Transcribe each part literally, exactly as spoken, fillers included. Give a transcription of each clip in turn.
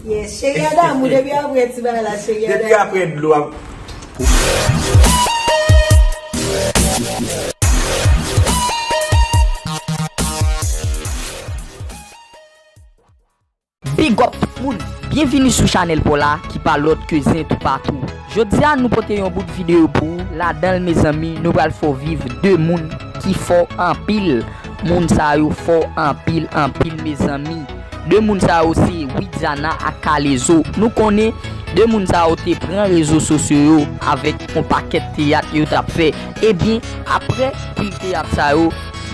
Yes, cheri a damou, depi apre ti bagay la, cheri a damou. Depi apre dlo ap. Big up tout moun! Byenvini sou chanèl pa w la ki pa lòt ke Zen Toupatou. Jodi a nou pote yon bout videyo pou ou, ladan l mezanmi nou pral fè w viv de moun ki fò anpil. Moun sa yo fò anpil anpil mezanmi. De moun sa yo se Widiana ak Kalezo. Nou konnen de moun sa yo te pran rezo sosyo yo avèk yon pakèt teyat yo t ap fè. Ebyen, apre pil teyat sa yo,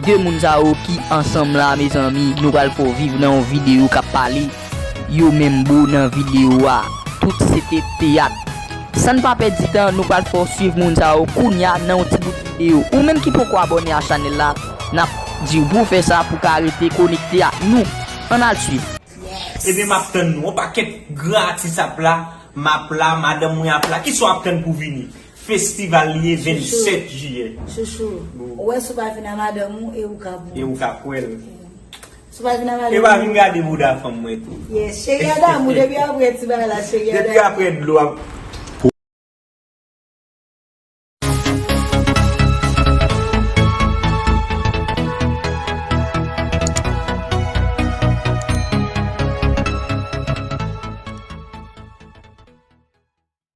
de moun sa yo ki ansanm la mezanmi, nou pral fè w viv nan yon videyo k ap pale yo menm bro nan videyo a. Tout se te teyat. San n pa pèdi tan, nou pral fè w swiv moun sa yo kounya nan yon ti bout videyo. Ou menm ki poko abòne a chanèl la, n ap di w pou w fè sa pou w ka rete konekte ak nou. Ann al swiv. Ebyen m ap tann nou. Yon pakèt gratis ap la, m ap la, madanm mwen ap la. Kisa w ap tann pou vini? Festival li ye vennsèt jiyè. Chouchou, ou wè si w pa vin a madanm ou e ou ka bon. E ou ka kwè l. Si w pa vin a madanm ou. E pa vin gade bouda fanm mwen tou. Yes, cheri a damou, depi apre ti bagay la, cheri a damou. Depi apre dlo ap.